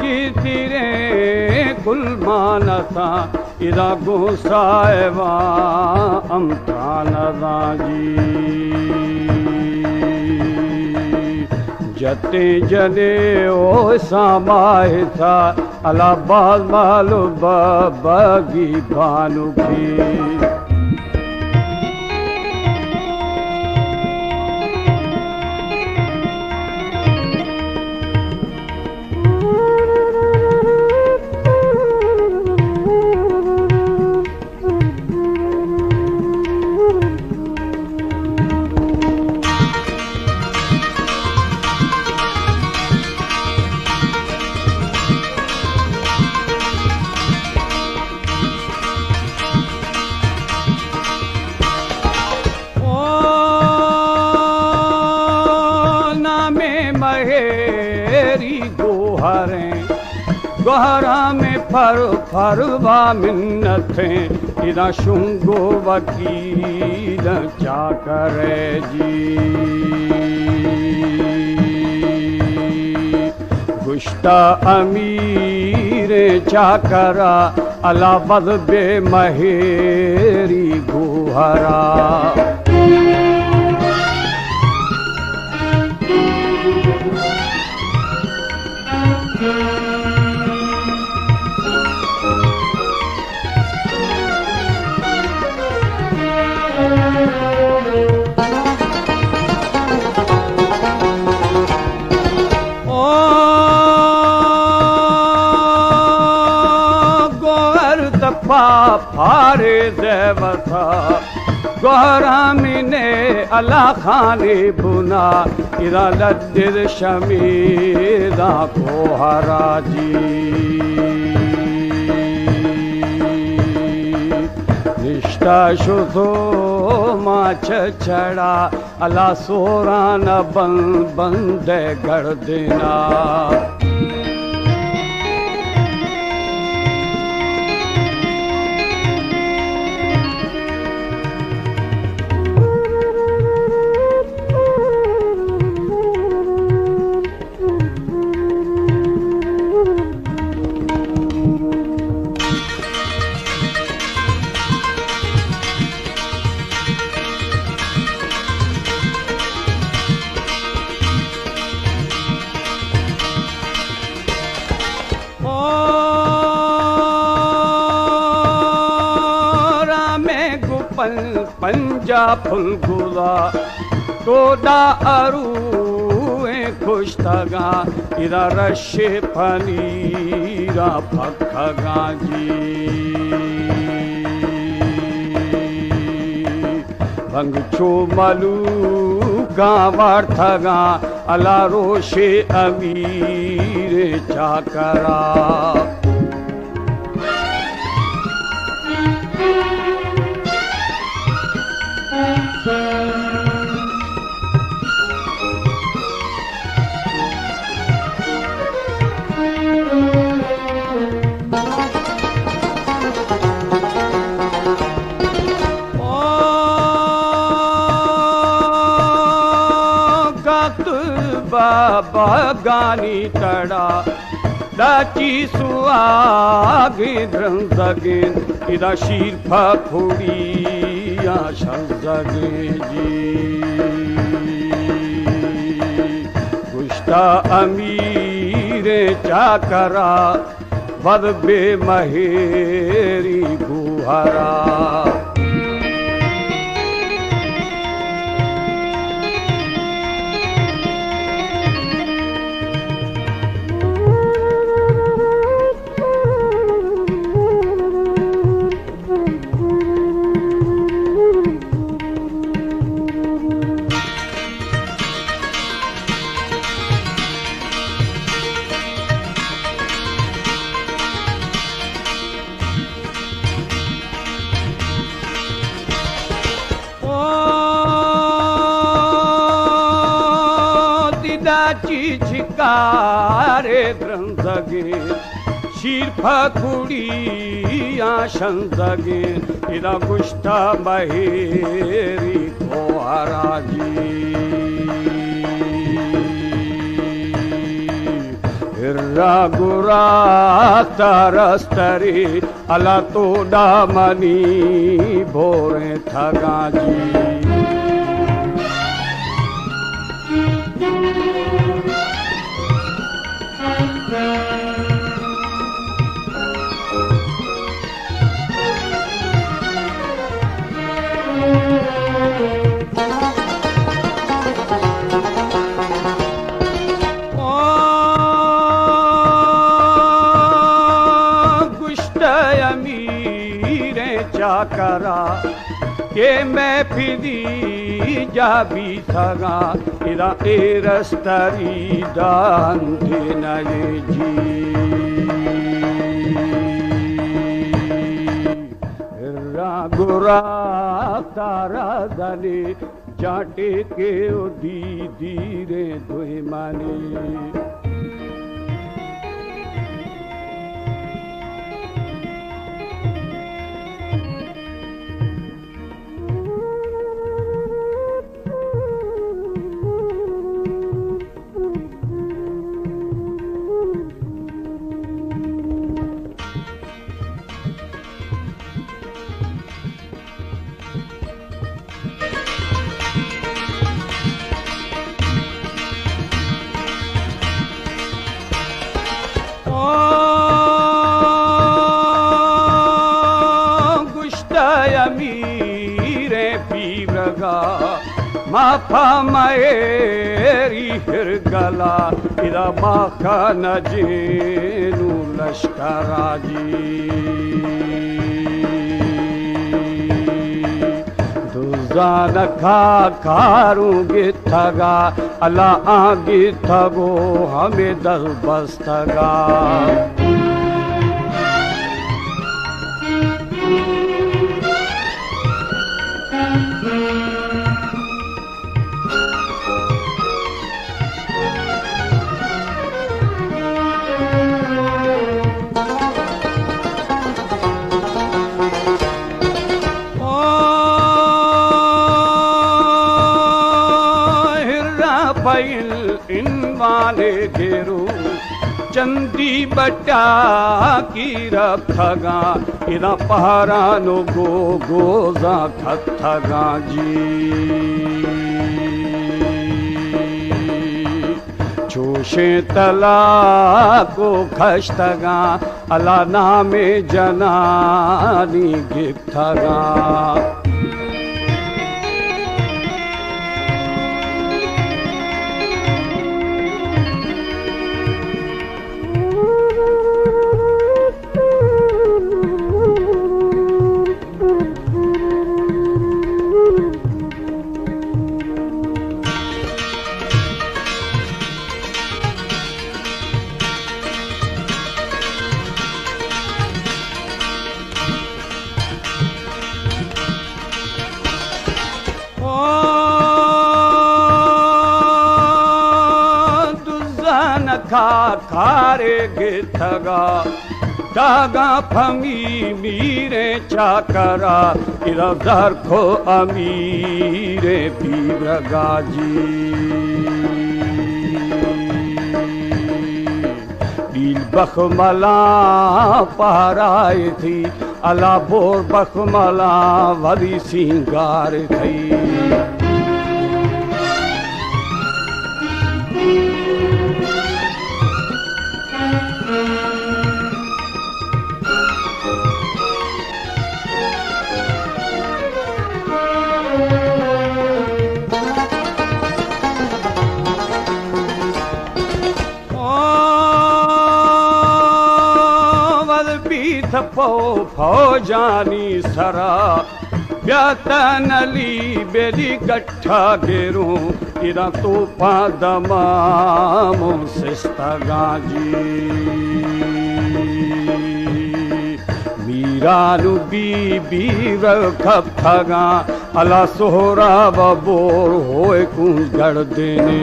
جی تیریں کل مانساں ادا گوں سائباں امتان داں جی۔ جتیں جنے او سامائے سا اللہ باز مال و بگی بانکی۔ او نام مہری گوہریں، گوہراں میں پر پروا منتیں، ادا شنگو وکیل چاکر جی۔ گشتا امیر چاکرا، اللہ بد بے مہری گوہرا۔ او گوہر دپا پھارے زیوسا، گوہرامین اللہ خانے بنا، ادا لڈر شمیرا کوہرا جی۔ نشتا شتو ما چچڑا، اللہ سوران بند بند گڑدنا۔ او رام گپن پنجا پھل گلا، ٹوڈا اروئیں کشتگاں، ادا رش پنیرا پکگاں جی۔ بنگ چو ملوکاں وارتگاں، الا روشے امیر چاکرا۔ او گت بابا گانی تڑا، ڈاچی سواگیں درنزگیں، ادا شیر پکوڑی آ شنزگیں جی۔ گشتا امیر چاکرا، بد بے مہری گوہرا۔ او دیدا چی چکارے درنزگے، شیر پکوڑی آ شنزگیں، ادا گشتا مہری کوہرا جی۔ را گرا ترستری، الا تو دامنی بوریں تھگاں جی۔ گوشتہ امیریں چاکرا کہ مئے پدی جا بیتگاں، ادا اے رستری دانتے نئے جی۔ را گرا تارا دلی جاٹے کے او دی دیریں دوئمانی۔ گوشتہ امیریں پیبرگا، ما پہ مئیری ہرگلا، ادا ما کن جینو لشکرا جی۔ دزان کا کاروں گتگا، الا آ گتگو ہمے دل بستگا۔ آ، ہرا پہ عنوان گرو، چندی بٹا کی رپتگاں، ادا پہران و گو گوزاں کھتگاں جی۔ چوشیں تلاک و کھشتگاں، الا نام جنانی گپتگاں۔ آ، دزان کا کارے گتگا، داگاں پمی میریں چاکرا، ادا زر کو امیریں پیبرگا جی۔ ڈیل بخملاں پہرائے تھی، الا بور بخملاں ولی سینگار تھی۔ آ، ول بیت پو فوجانی سرا، بیا تنلی بیلی گٹھا گروں، ادا توپاں دماموں سستگاں جی۔ میران و بی بی و کپتگاں، الا سہراب بور ہوئے کونج گڑدینے۔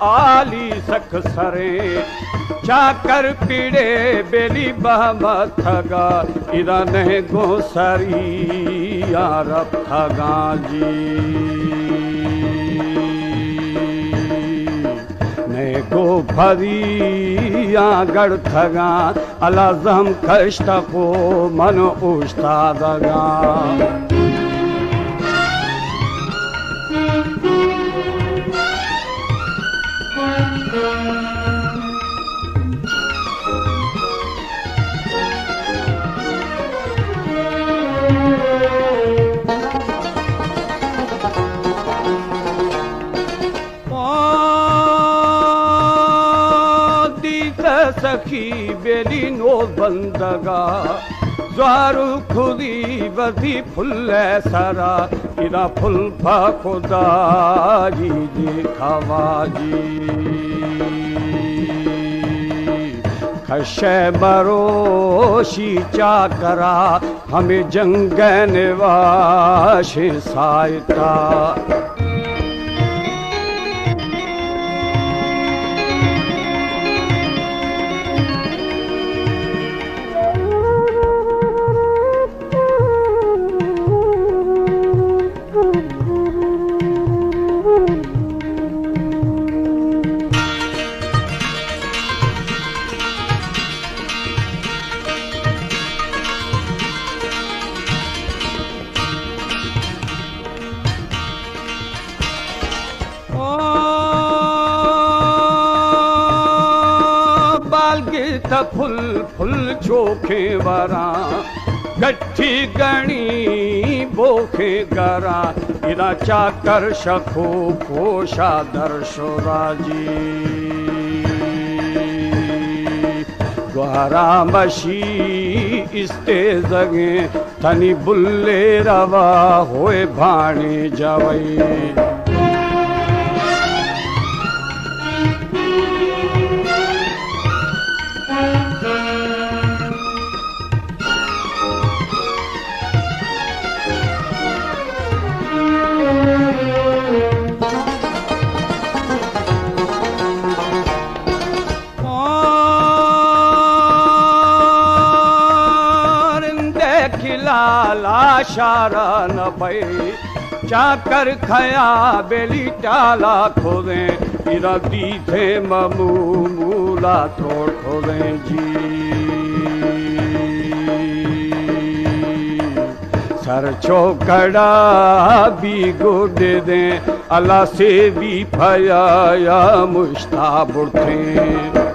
آلی سک سریں، چاکر پیڑے بیلی بہمتگا، ادا نہ گوں سریاں رپتگاں جی، نہ گوں پریاں گڑتگاں۔ الازم کشتہ کو من اوشتادگاں۔ دیتہ سخی بیلی نو بندگا، زوار و کدی وتی پل سرا، ادا پل پا کداری دیکھا واجی۔ کشے مروشی چاکرا، ہمے جنگ ءِ نواشیں ساہتا۔ بال گرتہ پھل پھل چوکیں وراں، گٹی گنی بوکیں گراں، ادا چاکر شکو کوشا در شو راجی۔ گوہرام اشی استیزگیں، تنی بلے روا ہوئے بھانی جوئی۔ رندے کلالا شارا نبئی، چاکر کھیا بیلی ٹالا کھودیں، ادا دیدھے ممو مولا تروڑ کھودیں جی۔ سر چوکڑا بی گڈ دیں، اللہ سے بی پیا یا مشتا بڑتیں۔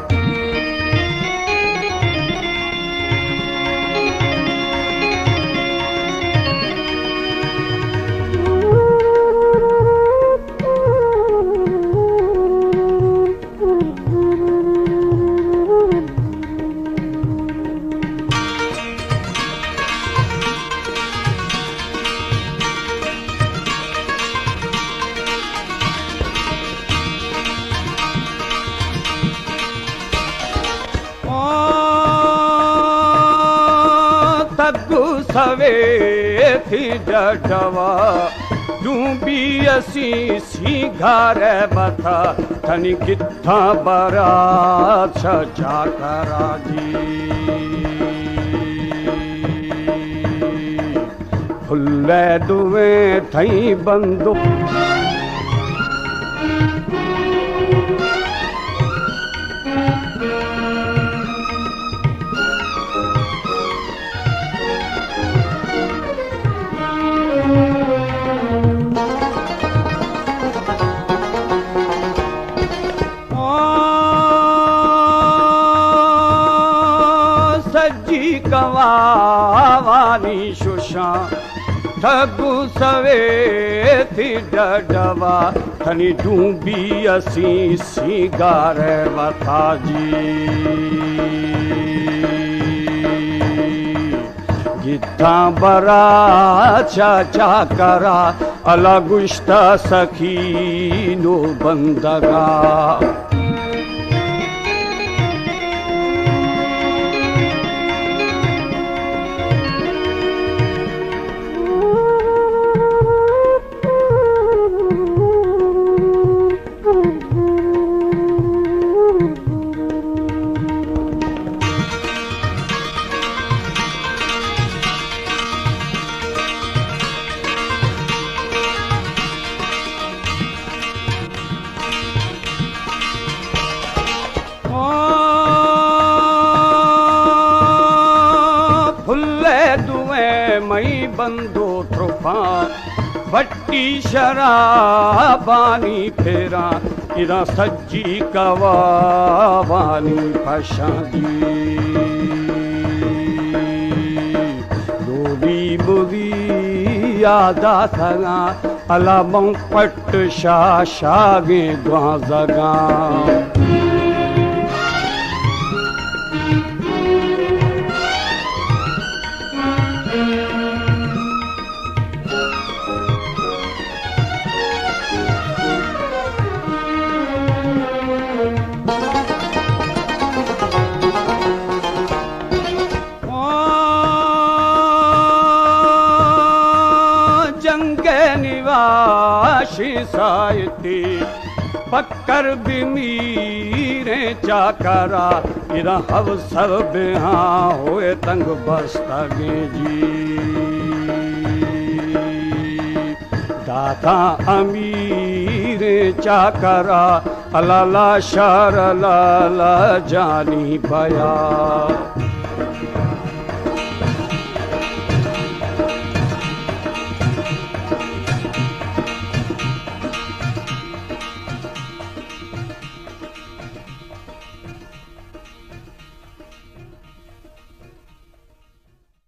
تگو سوے تھی ڈڈوا، ڈومبی اسی سینگار بتا، تنی گتاں برات شجا کراجی۔ پھلے دوئیں تھئی بندو۔ سجی کواوانی ششاں، تگو سوے تھی ڈڈوا، تھنی ڈومبی اسی سینگار وتا جی۔ گیتاں برا چا چاکرا، الا گوشتا سخی نو بندگا۔ بند و ترپاں، بٹی شرابانی پھیراں، ادا سجی کوابانی پشاں جی۔ لولی بلی یادا سگاں، الا من پٹ شاشاگیں گوانزگاں۔ جنگ نواش سایتی، پکر بمیریں چاکرا، ادا ہو سر بہاں ہوئے تنگ بستگیں جی۔ داتاں امیر چاکرا، لالا شار لالا جانی بیا۔